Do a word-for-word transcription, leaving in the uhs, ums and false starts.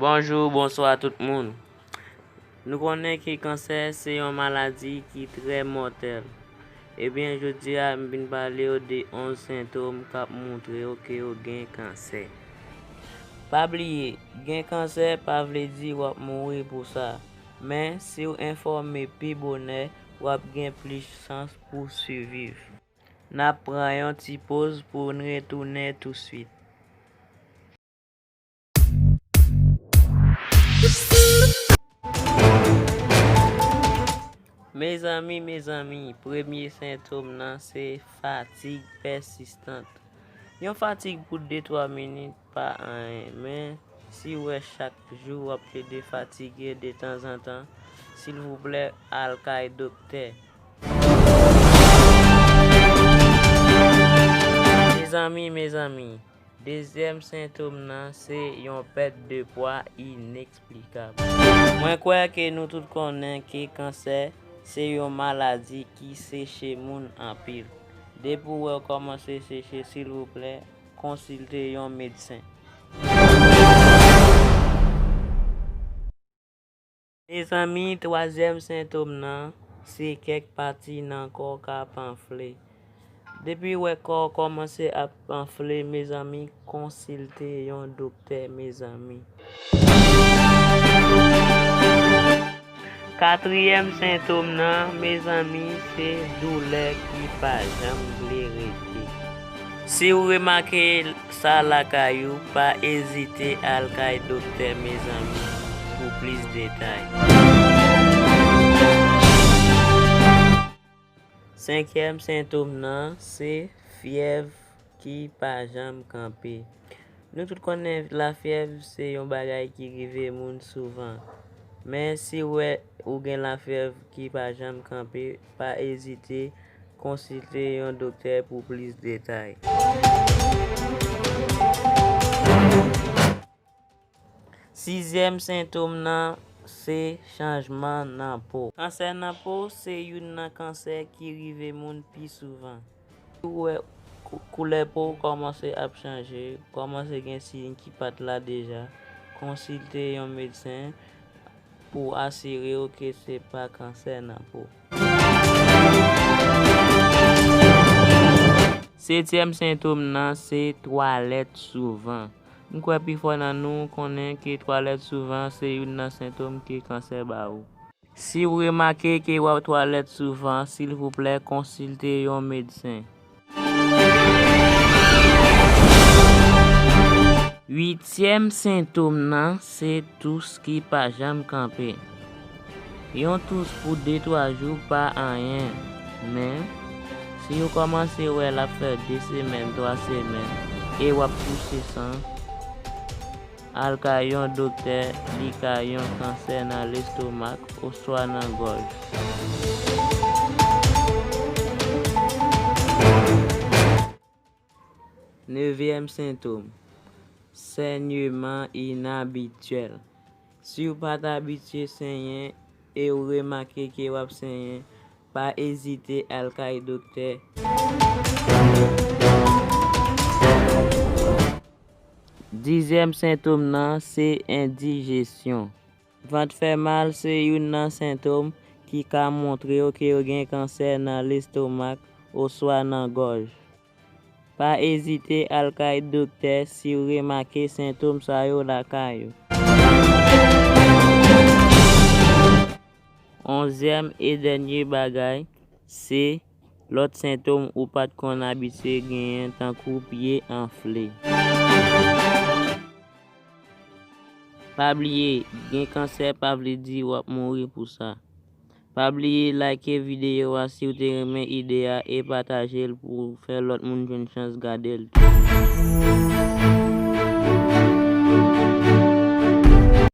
Bonjou, bonswa tout moun. Nou konnen ke kansè se yon maladi ki trè mòtèl. Ebyen, jodi a, m vin pale w de onz sentòm k ap montre w ke w gen kansè. Pa bliye, gen kansè pa vle di w ap mouri pou sa. Men, si w enfòme pi bonè, w ap gen plis chans pou w siviv. N ap pran yon ti poz pou n retounen touswit. Mezanmi, mezanmi, premye sentòm nan se fatig pèsistan. Yon fatig pou de twa minit pa anyen, men si w wè chak jou w ap plede fatige detanzantan, silvouplè al kay doktè. Mezanmi, mezanmi, dezyèm sentòm nan se yon pèt de pwa inèksplikab. Mwen kwè ke nou tout konnen ke kansè se yon maladi ki seche moun anpil. Depi w wè w kòmanse seche, silvouplè, konsilte yon medsen. Mezanmi, twazyèm sentòm nan, se kèk pati nan kò w k ap anfle. Depi w wè kò w kòmanse ap anfle, mezanmi, konsilte yon doktè, mezanmi. Katriyèm sentòm nan, mezanmi, se doulè ki pa janm vle rete. Si w remake sa lakay ou, pa ezite al kay doktè, mezanmi, pou plis detay. Senkyèm sentòm nan se fyèv ki pa janm kanpe. Nou tout konnen lafyèv se yon bagay ki rive moun souvan. Men si w wè ou gen lafyèv ki pa janm kanpe, pa ezite konsilte yon doktè pou plis detay. Sizyèm sentòm nan se chanjman nan po. Kansè nan po se youn nan kansè ki rive moun pi souvan. Si w wè kou-, koulè po w kòmanse ap chanje, kòmanse gen siy ki pa t la deja, konsilte yon medsen pou asire w ke se pa kansè nan po. Setyèm sentòm nan se twalèt souvan. M kwè pifò nan nou konnen ke twalèt souvan se youn nan sentòm ke kansè ba ou. Si w remake ke w ap twalèt souvan, silvouplè konsilte yon medsen. Uityèm sentòm nan se tous ki pa janm kanpe. Yon tous pou de twa jou pa anyen, men si w kòmanse wè l ap fè de semèn, twa semèn, e w ap pouse san, al kay yon doktè, li ka yon kansè nan lestomak oswa nan gòj. Nevyèm sentòm, sènyeman inabityèl. Si w pa t abitye senyen e w remake ke w ap senyen, pa ezite al kay doktè. Dizyèm sentòm nan se endijesyon. Vant fè mal se youn nan sentòm ki ka montre w ke w gen kansè nan lestomak oswa nan gòj. Pa ezite al kay doktè si w remake sentòm sa yo lakay ou. Onzyèm e dènye bagay, se lòt sentòm ou pa t konn abitye genyen, tankou pye anfle. Pa bliye, gen kansè pa vle di w ap mouri pou sa. Pa bliye like videyo a si w te renmen ide a e pataje l pou fè lòt moun jwenn chans gade l tou.